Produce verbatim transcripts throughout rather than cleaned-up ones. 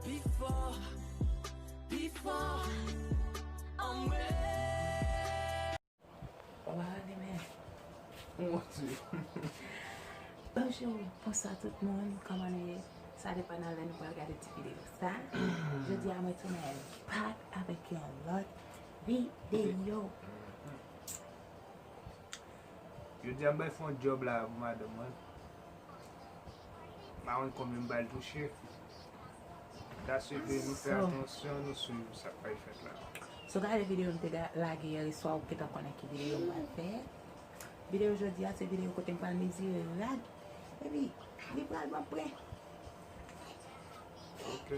Before, before, I'm ready. Wow, li men. Mon Dieu. Bonjou, bonswa tout moun, kòman nou ye? Sa depann nan lè nou pral gade ti videyo sa. Jodi a mwen tounen back avèk yon lòt videyo. Jodi a m bay fè yon djòb la pou madanm mwen. M pa konn konbyen m pral touche. Ta swete nou fè atansyon, nou swiv sa k pral fèt la. So gade videyo m te ga- lage yè swa, ou gentan konnen ki videyo m pral fè. Videyo jodi a se videyo kote m pral mezire rad. Epi li pral ban pwen. Ok.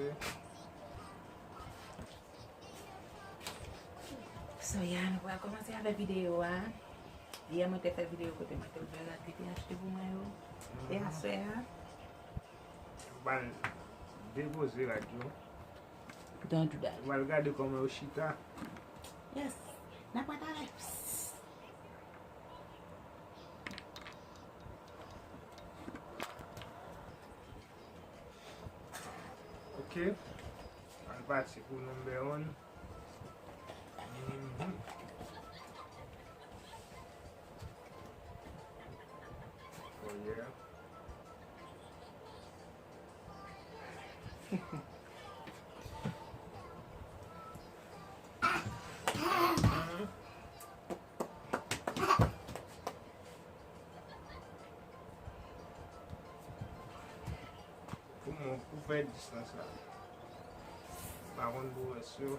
So ya, nou pral kòmanse avèk videyo a. Yè mwen te fè videyo kote mwen te ouvè rad li te achte pou mwen yo. E aswè a, m pral depoze rad yo. Don't do that. M pral gade kòman yo chita. Yes. N ap wè talè. Ok. Ann pati pou number one. Mhm. Oh yeah. Pou mwen, pou fè distans la. M pa konn pou rès yo.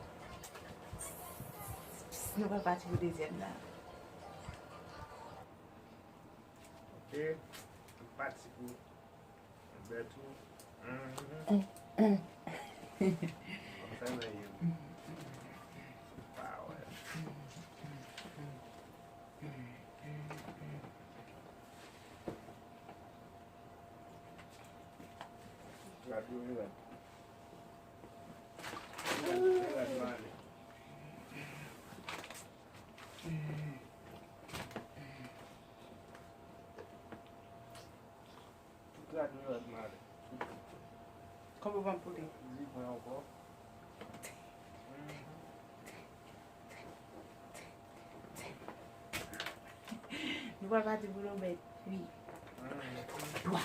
Nou pral pati pou dezyèm la. Ok. M pati pou Bèt ou. Mhm. Konsa nan ye m. Pa wè. Gad yo, gad. Gad, gad male. Tout rad yo rad male. Konbyen w vann pou li? Li pran ankò. Nou pral pati pou Lobèt, wi. Twa.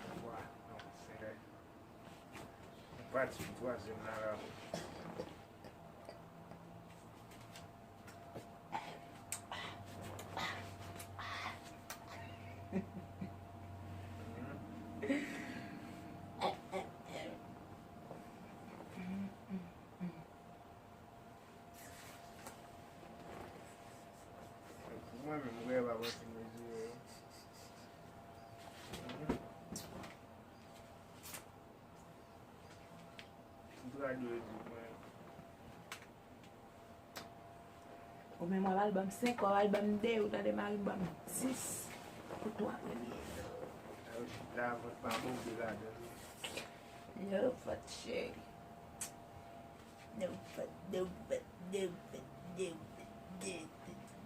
Twa. Non, se rèd. Nou pati pou twazyèm la la. Mwen menm, mwen pa panse m mezire yo. Tout rad yo di mwen. Ou menm w ap al ban m senk, w ap al ban m de, ou tande mari m ban m dis pou twa premye. Sa yo chita, vant pa bon, de ladan. Yo, vant cheri. Yo, vant, yo, vant, yo, vant, yo, vant, yo, vant, yo,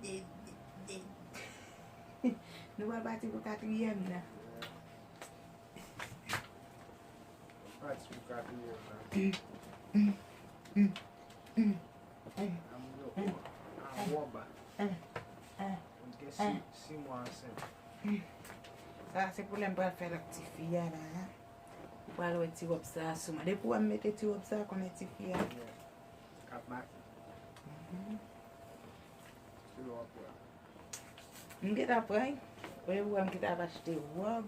vant, yo, vant. Nou pral pati pou katriyèm nan. Pati pou katriyèm la. An wòb. An wòb. Mwen gen sis, sis mwa ansent. Sa se pwoblèm pral fè ak tifi a la. Ou pral wè ti wòb sa a sou mwen. Depi w wè m mete ti wòb sa a, konnen tifi a. K ap make. Se lè w ap wè. M gentan pran. Ou wè m gentan ap achte wòb.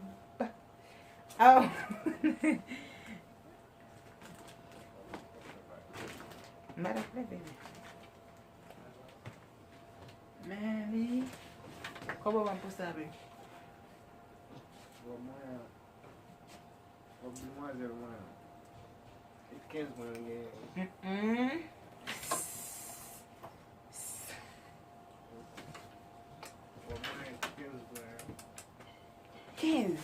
Oh. M pa t ap leve, men. Men li. Kòman w ban m pou sa, baby? Bon, mwen, bon, demwazèl mwen, e kenz mwen genyen. Mm-mm. Bon, mwen, kenz mwen. Kenz.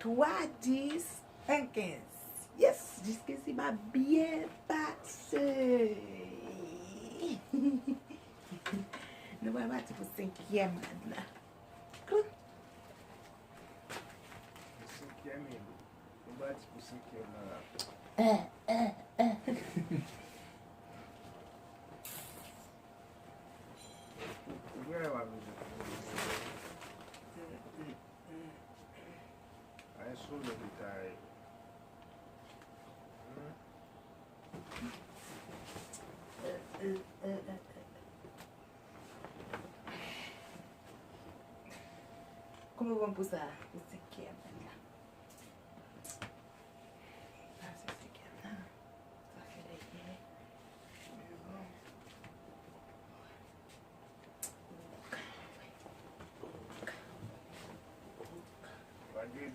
Twa, dis, en, kenz. Yes, jiskisi m ap byen pase. Nou pral pati pou senkyèm rad la. Klik. Senkyèm e. Pati pou senkyèm nan la. Eh, eh, eh. Ou gen lè w ap bezwen. Ay, sou le detay. Hmm. Kòman w pran pou sa? Pou senkyèm la. Sa se senkyèm la. Sa fè dèyè.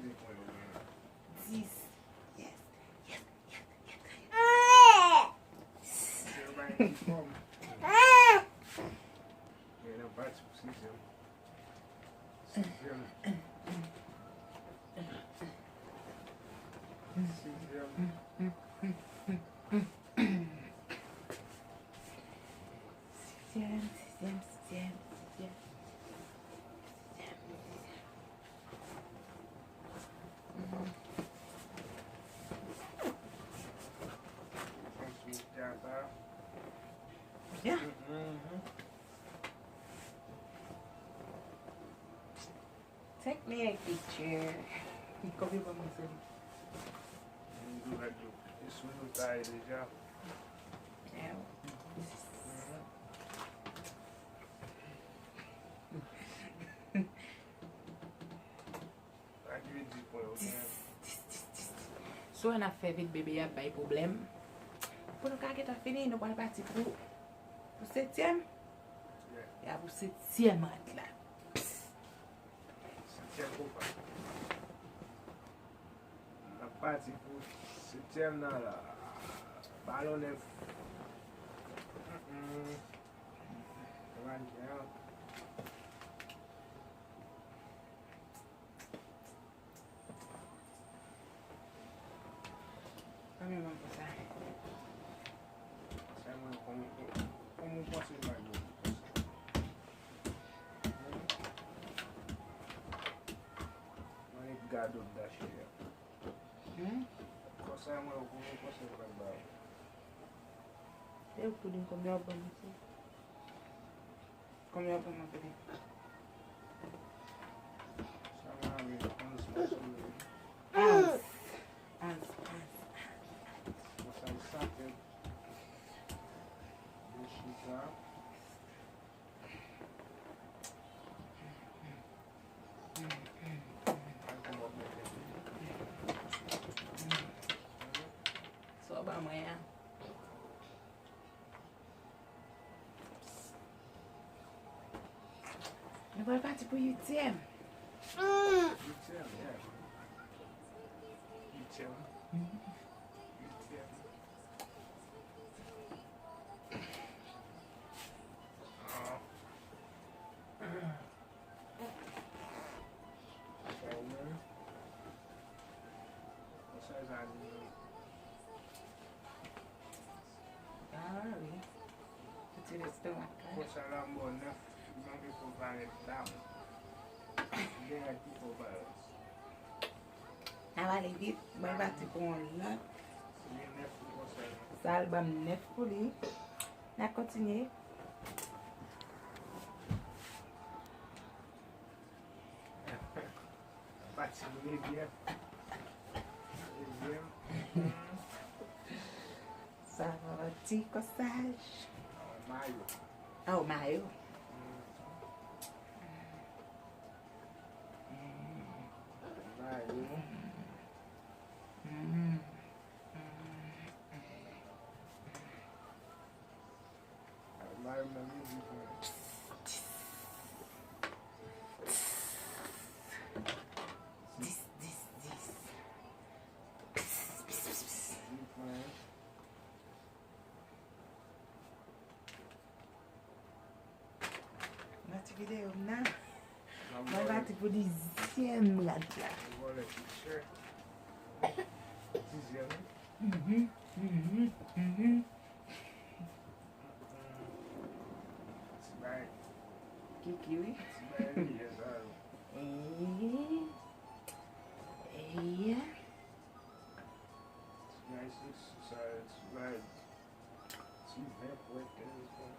Devan. Dis. Yes. Yes. Yes. Yes. Se yon bagay ki fò. Men nan pati pou sizyèm. Sizyèm. Sizyèm. Sizyèm, sizyèm, sizyèm, sizyèm. Sizyèm, sizyèm. Mhm. Byen. Mhm. Take me a picture. Li kopye ban mwen sou li. Mwen di w gade yo. E sou nou ta ye deja. Yeah. Gade yo di pwen yo gen. Sis, sis, sis, sis. Sou an ap fè vit bebe ap bay pwoblèm. Pou nou ka gentan fini, nou pral pati pou, pou setyèm. Yeah. Ya pou setyèm rad la. Setyèm kopa. N ap pati pou setyèm nan la. Balon nèf. Mm-mm. Sa va n fè an. Konbyen ban pou sa? Sa mwen, kòman, kòman w panse l va jwe pou konsa? Mwen ret gade w dache a. Hmm? Konsa mwen, kòman w panse l va ba w? E w pou di m konbyen w ban m, mesye? Konbyen w ban m, mesye? Sa va ale, onz mwen sou li. Onz. Onz, onz, onz, onz. Konsa l sa fè. Bouch li sa. Sa w ban mwen an. Nou pral pati pou uityèm. Uityèm, yeah. Uityèm. Uityèm. Ah. Sa ou menm? Konsa sa di nou. Ah wi. Ti restoran. Konsa la m ba w nèf, manke pou valè dam. Gen rad ki fò valè. N ap ale vit, mwen pati pou yon lòt. Gen nèf pou konsa la. Sa l ban m nèf pou li. N ap kontinye. Pati pou nevyèm. Nevyèm. Sa va ti kòsaj. Mayo. Oh, mayo. Mayo. Dis, dis, dis. Nan ti videyo m nan, mwen pati pou dizyèm rad la. Dizyèm. Mhm, mhm, mhm. Ti bay. Kiki, wi. Ti bay, wi, yes, I. Eh. Eh. Sa, sa, ti ven pwentèz, bon.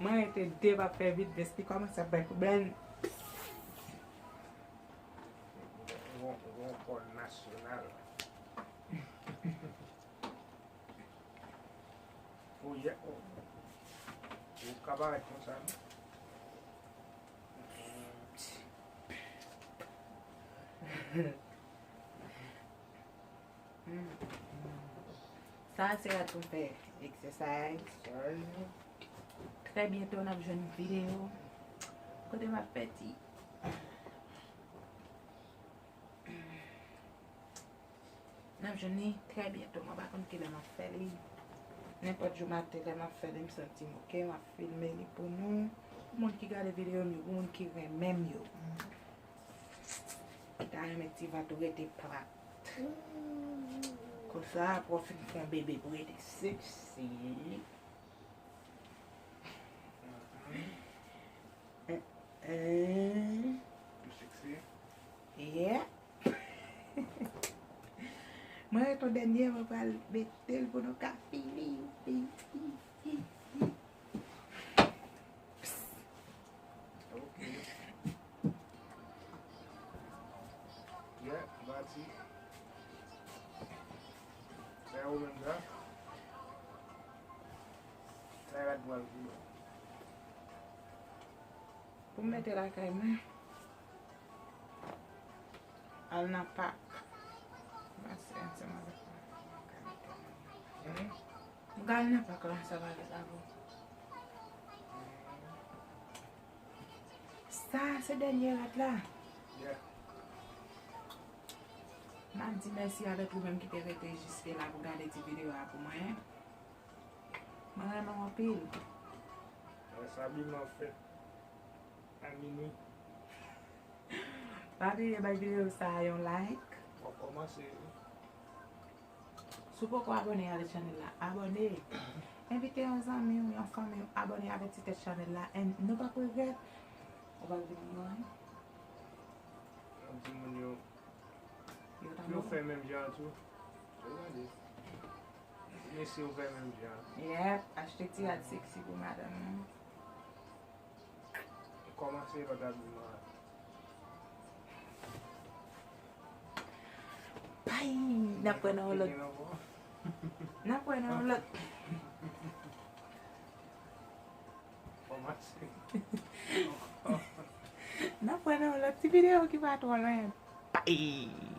Mwen rete de m ap fè vitès, li kòmanse ap bay pwoblèm. Yon, yon kò nasyonal. Oh, yeah, oh. Ou ka parèt konsa, non? Sa se rad pou fè exercise. Trè byento n ap jwenn videyo kote m ap fè ti. N ap jwenn li trè byento. Mwen pa konn kilè m ap fè li. Nenpòt jou maten lè m ap fè li, m santi m oke, m ap filme li pou nou. Pou moun ki gade videyo m yo, pou moun ki renmen m yo. Ki ta renmen ti vant ou rete plat. Konsa, apre w fin fè yon bebe pou rete seksi. Eh, eh. Ou seksi? Yeah. Mwen ret yon dènye, mwen pral mete l pou nou ka fini. Ok. Yeah, bati. Sa yo menm sa. Sa yo pral fini. Pou m mete lakay mwen. Al nan pak. Pase ansanm avèk mwen. M ka al nan pak la ansanm avèk Avo. Sa se dènye rad la. Yeah. M ap di mèsi avèk ou menm ki te rete jiske la pou gade ti videyo a pou mwen. Mwen renmen w anpil. Wè sa biman fèt a minwi. Pa bliye bay videyo sa a yon like. W ap kòmanse wi. Si w poko abòne avèk chanèl la, abòne. Envite yon zanmi w, yon fanmi w, abòne avèk ti tèt chanèl la. And nou p ap regrèt. Ou pral vin yon. Ap di moun yo. Yo ta Yo bon. Fè menm jan tou. Yo gade. Mesye yo fè menm jan. Yep, achte ti rad seksi pou madanm nou. Kòmanse lòt abiman. Bay! N ap wè nan yon lòt. N ap wè nan yon lòt. Kòmanse. N ap wè nan yon lòt ti videyo ki pa twò lwen. Bay!